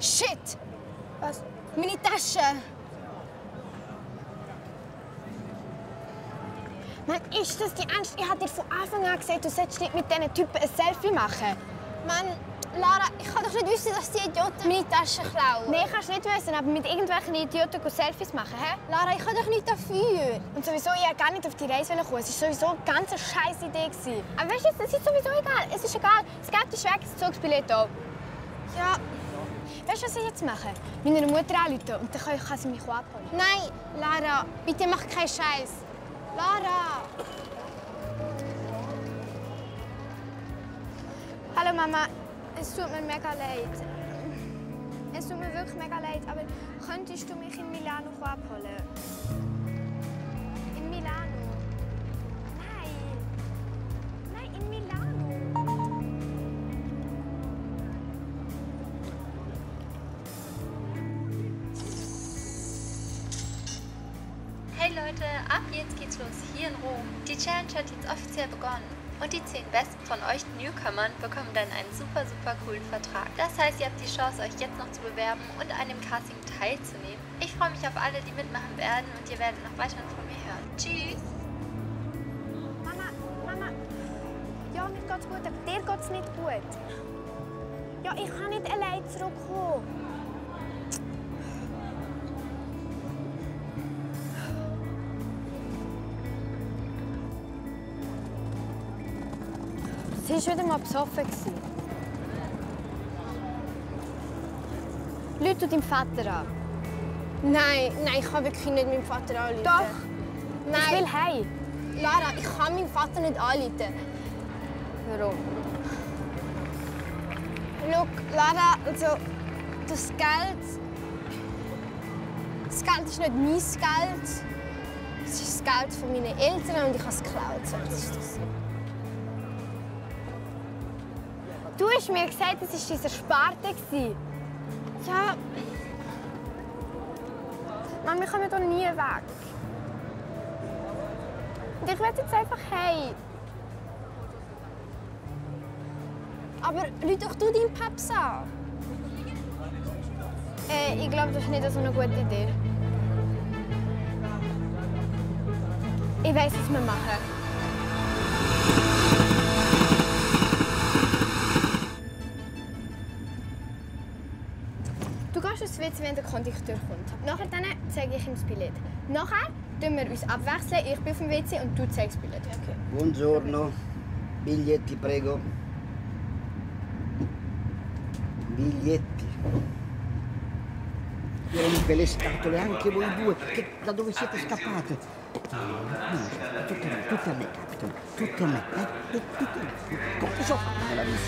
Shit! Was? Meine Tasche! Mann, ist das die Ernst? Ich habe dir von Anfang an gesagt, du solltest nicht mit diesen Typen ein Selfie machen. Mann, Lara, ich kann doch nicht wissen, dass die Idioten meine Tasche klauen. Nein, kannst du nicht wissen, aber mit irgendwelchen Idioten Selfies machen, hä? Lara, ich kann doch nicht dafür. Und sowieso, ich wollte gar nicht auf die Reise kommen. Es war sowieso eine ganz scheiß Idee. Aber weißt du, es ist sowieso egal. Es ist egal. Das Geld ist weg, das Zugsbillett auch. Ja. Weißt du, was ich jetzt mache? Meiner Mutter anrufen und dann kann sie mich abholen. Nein, Lara, bitte mach keinen Scheiß. Lara! Hallo Mama, es tut mir mega leid. Es tut mir wirklich mega leid, aber könntest du mich in Milano abholen? In Milano? Nein! Nein, in Milano! Hey Leute, ab jetzt geht's los hier in Rom. Die Challenge hat jetzt offiziell begonnen. Und die 10 Besten von euch Newcomern bekommen dann einen super coolen Vertrag. Das heißt, ihr habt die Chance, euch jetzt noch zu bewerben und an dem Casting teilzunehmen. Ich freue mich auf alle, die mitmachen werden und ihr werdet noch weiterhin von mir hören. Tschüss! Mama, ja, mir geht's gut, aber dir geht's nicht gut. Ja, ich kann nicht allein zurückkommen. Sie war wieder mal besoffen. Ruf deinen Vater an. Nein, ich kann wirklich nicht meinen Vater anrufen. Doch! Nein. Ich will heim. Lara, ich kann meinen Vater nicht anrufen. Warum? Schau, Lara, also das Geld ist nicht mein Geld. Es ist das Geld von meinen Eltern und ich habe es geklaut. So, was ist das? Du hast mir gesagt, es war dieser Sparte. Ja. Mann, wir kommen hier nie weg. Und ich will jetzt einfach heim. Aber ruf doch du deinen Paps an. Ich glaube, das ist nicht so eine gute Idee. Ich weiss, was wir machen. Du gehst ins WC, wenn der Kondukteur kommt. Nachher zeige ich ihm das Billett. Nachher tun wir uns abwechseln. Ich bin auf dem WC und du zeigst das Billett. Okay. Buongiorno. Biglietti, prego. Biglietti. Io in quelle scatole, anche voi due, da dove siete scappate? Tutte a me, capitano, tutte a me, tutte a me. Come posso fare nella vita?